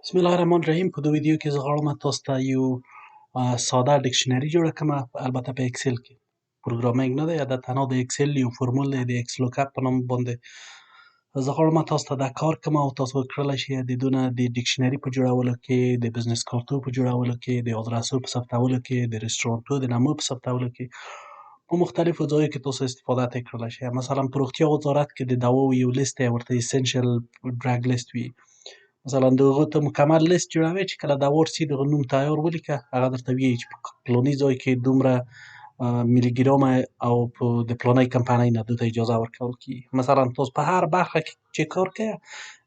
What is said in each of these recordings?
بسم الله الرحمن الرحیم. په دې ویډیو کې زه غواړم تاسو ته یو ساده dictionary جوړه کړم، البته په Excel کې. programming نه دی، دا تنها د Excel یو فرمول دی د XLOOKUP په نوم باندې. زه غواړم تاسو ته دا کار کوم او تاسو کړلی شئ د دونه د dictionary په جوړولو کې، د business کارتو په جوړولو کې، د آدرسو په ثبتولو کې، د رستورانتو د نامو په ثبتولو کې، په مختلفو ځایو کې تاسو استفاده ترې کړلی شئ. مثلا په روغتیا وزارت کې د دواو یو لیست دی، ورته essential drug list وي. مثلا د هغو ته مکمل لیست جوړوي چې کله دوا ورسي دغه نوم تیار ولیکه، هغه درته ویي چې په پلاني ځای کې دومره میلی ګرامه او په د پلانۍ کمپنۍ نه دوی ته اجازه ورکول کیږي. مثلا تاسو په هر برخه کې چې کار کوئ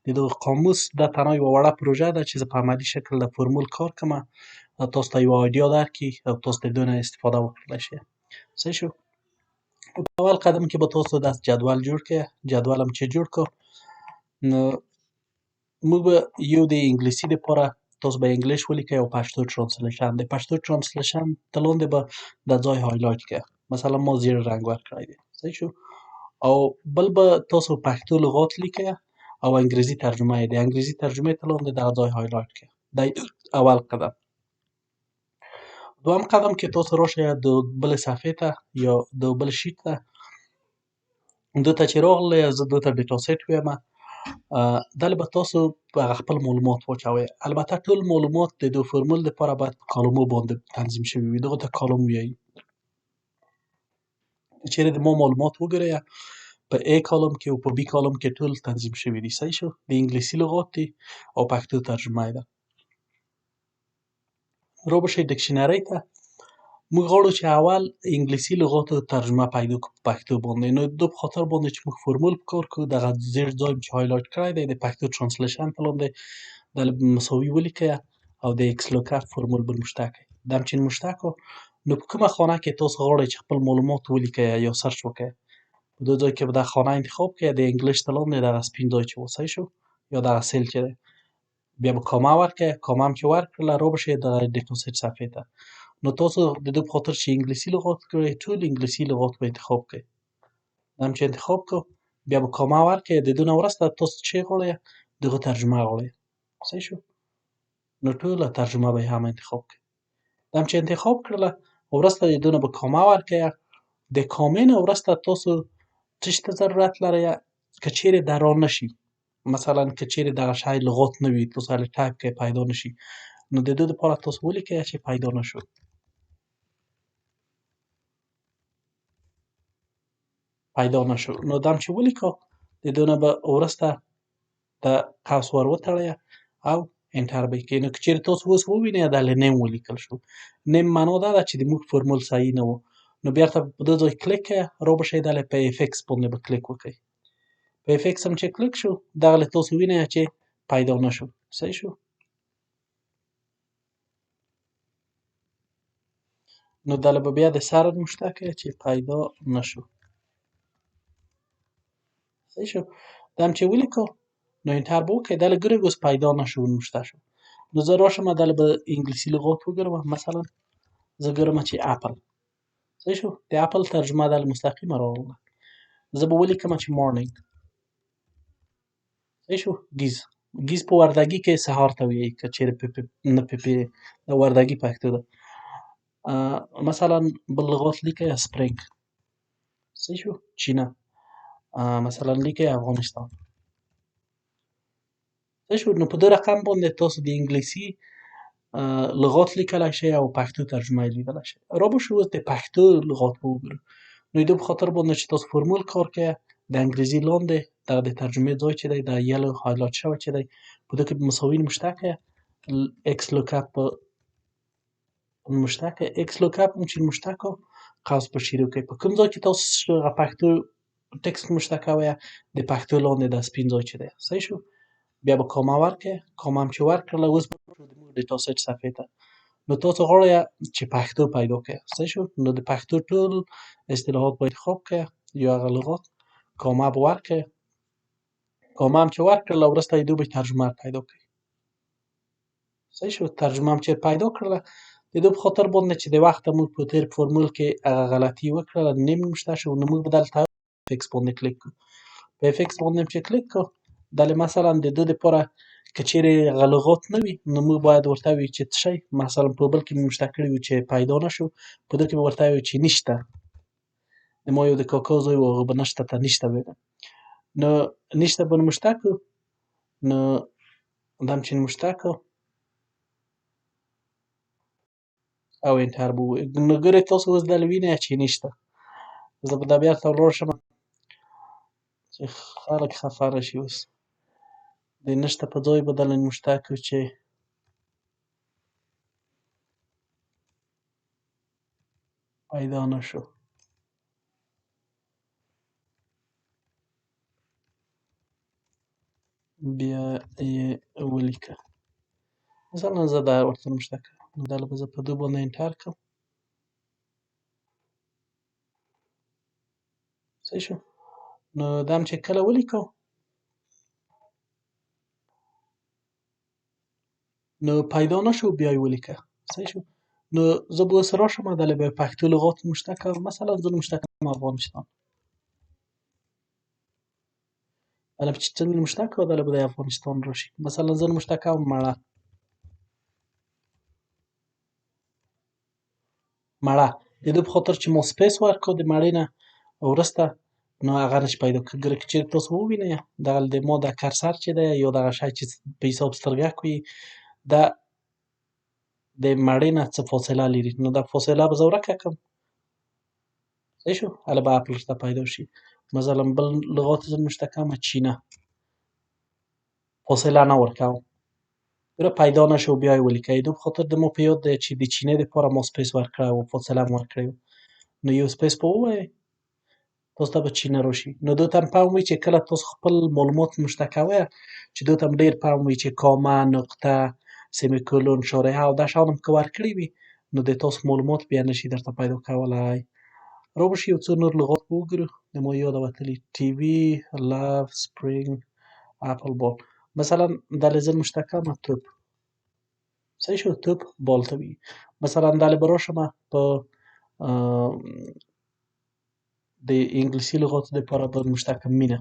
د دغه قاموس، دا تنها یوه وړه پروژه ده چې زه په عملي شکل د فرمول کار کوم، تاسو ته یوه idea درکړي او تاسو د دې نه استفاده وکړلی شئ. صحیح شو؟ په اول قدم کې به تاسو داسې جدول جوړ کړئ. جدول هم چې جوړ کړو، نو موږ به یو د انګلیسي دپاره تاسو به English ولیکئ او پښتو translation، د پښتو translation ته لاندې به دا ځای highlight کړئ. مثلا ما زیړ رنګ ورکړی دی. صحیح شو؟ او بل به تاسو پښتو لغات لیکئ او انګریزي ترجمه یې د انګریزي ترجمې ته لاندې دغه ځای highlight کړئ. دا اول قدم. دوهم قدم کې تاسو راشئ د بلې صفحې ته یا د بل sheet ته. دته چې راغلی، زه دته data set ویم. دلته به تاسو هغه خپل معلومات واچوئ. البته ټول معلومات د دو فرمول لپاره باید په کالمو باندې تنظیم شوي وي، دغه ته column ویایي. که چیرې د ما معلومات وګورئ، په A column کې او په B column کې ټول تنظیم شوي دي. صحیح شو؟ د انګلیسي لغات دي او پښتو ترجمه ده. را به شئ dictionary ته. موږ غواړو چې اول انګلیسي لغاتو ترجمه پیدا کړو په پښتو باندې. نو د په خاطر باندې چې موږ فرمول په کار کړو، دغه زیړ ځای چې highlight کړی دی د پښتو translation په لاندې د مساوي ولیکئ او د XLOOKUP فرمول به نوشته کړئ. دم چې نوشته کړو، نو په کومه خانه کې تاسو غواړئ چې خپل معلومات ولیکئ یا search وکړئ، په دې ځای کې به دا خانه انتخاب کړئ، د English ته لاندې دغه سپین ځای چې و. صحیح شو؟ یا دغه cell چې دی، بیا به کامه ورکړئ. کامه هم چې ورکړله، را به شئ دغه data set صفحې ته. نو تاسو د دې په خاطر چې انګلیسي لغات کړئ، ټول انګلیسي لغات به انتخاب کړئ. هم چې انتخاب کړو، بیا به کامه ورکړئ. د دې نه وروسته تاسو چې غواړئ دغه ترجمه غواړئ. صحیح شو؟ نو ټوله ترجمه به هم انتخاب کړئ. هم چې انتخاب کړله، وروسته د دې نه به کامه ورکړئ. د کامې نه وروسته تاسو څه ته ضرورت لرئ؟ که چیرې دا را نه شي، مثلا که چیرې دغه شی لغات نه وي، تاسو هلې ټایپ کړئ پیدا نه شي، نو د دې لپاره تاسو ولیکئ چې پیدا نه شو، پیدا نه شو. نو دم چې ولیکو، د دې نه به وروسته د قوس ور وتړئ او enter به یې کړئ. نو که چیرې تاسو اوس ووینئ، دا له نیم ولیکل شو. نیم معنا دا ده چې د موږ فرمول صحیح نه و. نو بیرته په دې ځای کلیک کړئ، را به شئ دلته په FX باندې به کلیک وکړئ. په FX هم چې کلیک شو، دغه له تاسو وینئ چې پیدا نه شو. صحیح شو؟ نو دله به بیا د سره نوشته کړئ چې پیدا نه شو. صحیح شو؟ دا هم چې ولیکو، نو enter به وکړئ. دله ګورئ اوس پیدا نه شو نوشته شو. نو زه راشم دله به انګلیسي لغات وګورم. مثلا زه ګورم چې اپل. صحیح شو؟ د اپل ترجمه دله مستقیمه راغله. زه به ولیکم چې morning. صحیح شو؟ ګیز، ګیز په وردګي کې سهار ته وایي، که چیرې په نه په د وردګي پښتو ده. مثلا بل لغات لیکئ، spring. صحیح شو؟ چینه. مثلا لیکئ افغانستان. صحیح شو؟ نو په دې رقم باندې تاسو د انګلیسي لغات لیکلی شئ او پښتو ترجمه یې لیدلی شئ. را به شو اوس د پښتو لغات به وګورو. نو د په خاطر باندې چې تاسو فرمول کار کوئ، د انګریزي لاندې دغه د ترجمې ځای چې دی، دا yellow highlight شوی چې دی، په دې کې مساوي نوشته کړئ، XLOOKUP په نوشته کړئ. XLOOKUP هم چې نوشته کړو، قوس به شروع کړئ. په کوم ځای کې تاسو هغه پښتو text نوشته کوئ، د پښتو لاندې دا سپین ځای چې دی. صحیح شو؟ بیا به کامه ورکړئ. کامه هم چې ورکړله، اوس به د data set صفحې ته. نو تاسو غواړئ چې پښتو پیدا کړئ. صحیح شو؟ نو د پښتو ټول اصطلاحات به انتخاب کړئ یا هغه لغات، کامه به ورکړئ. کامه هم چې ورکړله، وروسته یې دوی به ترجمه پیدا کړئ. صحیح شو؟ ترجمه هم چې پیدا کړله، د دې په خاطر باندې چې د وخته موږ په تېر فرمول کې هغه غلطي وکړله، نیم نوشته شو، نو موږ به دلته FX باندې کلیک کړو. په FX باندې چې کلیک کړو، دلته مثلا د ده دپاره که چیرې هغه لغات نه وي نو موږ باید ورته وي چې څه شی، مثلا په بل کې مې نوشته کړي وو چې پیدا نه شو، په دې کې به ورته وي چې نشته. د ما یو د کاکا زوی و، هغه به نشته ته نشته ویل، نو نشته به نوشته کړو. نو دم چې نوشته کړو او enter به ووایو، نو ګورئ تاسو اوس دلته وینئ چې نشته. زه به دا بیرته ولاړ شم چې خلک خفه نه شي. اوس د نشته په ځای به دلته نوشته کړو چې پیدا نه شو. بیا یې ولیکه. مثلا زه دا ورته نوشته کړم، نو دلته به زه په دو باندې enter کړم. صحیح شو. نو دا هم چې کله ولیکو نو پیدا نه شو، بیا یې ولیکه. صحیح شو. نو زه به اوس راشم دلته به پښتو لغات نوشته کړم. مثلا زه نوشته کړم افغانستان، دلته چې څنګه نوشته کړو دلته به د افغانستان راشي. مثلا زه نوشته کوم مړه، مړه د دې په خاطر چې ما space ورکړو د مړې نه وروسته نو هغه نشي پیدا کړ. ګوره که چېرې تاسو ووینئ دغه د ما دا cursor چې دی یا دغه شی چې په حساب سترګک وي دا د مړې نه څه فاصله لري، نو دا فاصله به زه ورکه کړم. صحیح شو، هله به اپل ورته پیدا شي. مثلا بل لغات زه نوشته کوم چینه، فاصله نه ورکوم، ګوره پیدا نه شو بیا یې ولیکئ. د په خاطر د ما په یاد دی چې د چینې دپاره ما space ورکړی و، فاصله مې ورکړې وه. نو یو space به ووایئ تاسو ته به چینه راشي. نو دوی ته هم پام وي چې کله تاسو خپل معلومات نوشته کوئ چې دوی ته هم ډېر پام وي چې کامه، نقطه، semicolon، شارحه او دا شیان هم که ورکړي وي نو د تاسو معلومات بیا نشي درته پیدا کولی. را به شي یو څو نور لغات به وګورو. د ما یاده وتلي TV، love، spring، apple، ball. مثلا دلته زه نوشته کوم توپ. صحیح شو، توپ بال ته وي. مثلا دلته به راشم په د انګلیسي لغاتو دپاره به نوشته کړم مینه.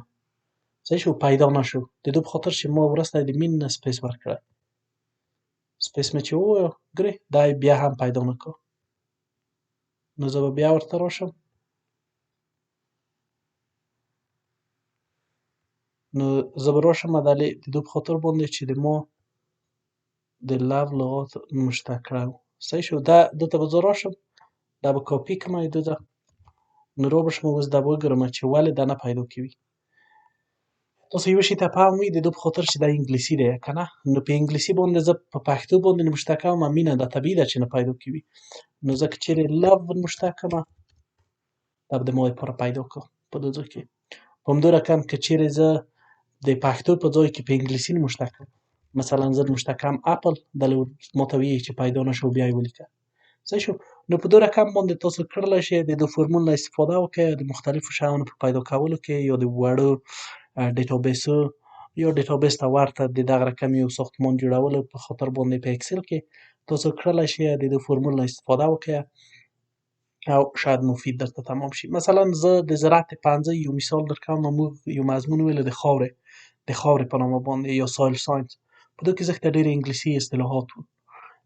صحیح شو، پیدا نه شو. د دې په خاطر چې ما وروسته د مین نه space ورکړی، space مې چې ووایو ګورئ دا یې بیا هم پیدا نه کړو. نو زه به بیا ورته راشم. نو زه به راشم دلې د دې په خاطر باندې چې د ما د love لغات نوشته کړی و. صحیح شو، دا دلته به زه راشم، دا به کاپي کړم دلته. نو را به شم اوس دا به وګورم چې ولې دا نه پیدا کوي. تاسو یو شي ته پام وي د دې په خاطر چې دا انګلیسي دی که نه، نو په انګلیسي باندې زه په پښتو باندې نوشته کوم مینه دا طبیعي ده چې نه پیدا کوي. نو زه که چیرې love نوشته کړم دا به د ما لپاره پیدا کړم په دې ځای کې. په همدو رقم که چیرې زه د پښتو په ځای کې په انګلیسي نوشته کړم، مثلا زه نوشته کوم اپل، دلته ما ته ویي چې پیدا نه شو بیا یې ولیکه. صحیح شو. نو په دې رقم باندې تاسو کړلی شئ د دې فورمول نه استفاده وکړئ د مختلفو شیانو په پیدا کولو کې، یا د وړو database یا database ته ورته د دغه رقم یو ساختمان جوړولو په خاطر باندې په Excel کې تاسو کړلی شئ د دې فورمول نه استفاده وکړئ او شاید مفید درته تمام شي. مثلا زه د زراعت پوهنځي یو مثال درکوم. موږ یو مضمون ویلو د خاورې، د خاورې په نامه باندې یا soil science. په دې کې زښته ډېر انګلیسي اصطلاحات وو.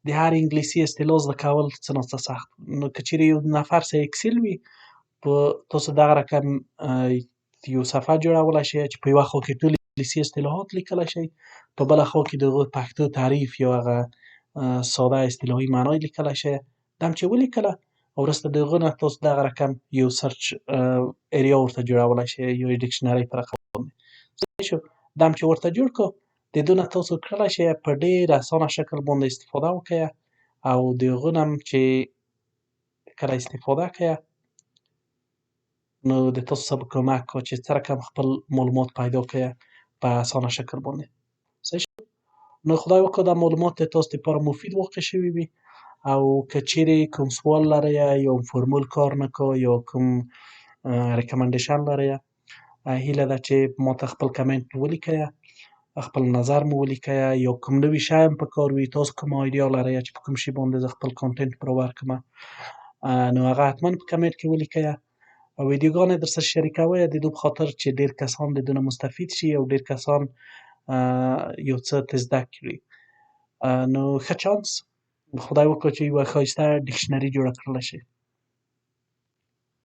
د هر انګلیسي اصطلاح زده کول څه ناڅه سخت. نو که چیرې یو نفر سره Excel وي په تاسو دغه رقم یو صفحه جوړولی شئ چې په یوه خوا کې ټول انګلیسي اصطلاحات لیکلی شئ، په بله خوا کې د هغو پښتو تعریف یا هغه ساده اصطلاحي معنا یې لیکلی شئ. دا هم چې ولیکله وروسته د هغه نه تاسو دغه رقم یو search area ورته جوړولی شئ، یو dictionary په رقم باندې. صحیح شو. دا هم چې ورته جوړ کړو د دې نه تاسو کړلی شئ په ډېر اسانه شکل باندې استفاده وکړئ او د هغه نه هم چې کله استفاده کړئ نو د تاسو سره به کمک کړو چې څه رقم خپل معلومات پیدا کړئ په اسانه شکل باندې. صحیح شو. نو خدای وکړه دا معلومات د تاسو لپاره مفید واقع شوي وي او که چیرې کوم سوال لرئ یا فورمول کار نه کو یا کوم recommendation لرئ، هیله ده چې ما ته خپل کمنټ ولیکئ، خپل نظر مو ولیکئ، یا کوم نوی شی هم پکار وي، تاسو کوم idea لرئ چې په کوم شي باندې زه خپل content برابر کړم، نو هغه حتما په کمنټ کې ولیکئ او ویډیوګانې در سره شریکوئ د دې په خاطر چې ډېر کسان د دې نه مستفید شي او ډېر کسان یو څه ترې زده کړي. نو ښه چانس، خدای وکړه چې یوه ښایسته ډکشنري جوړه کړله شي.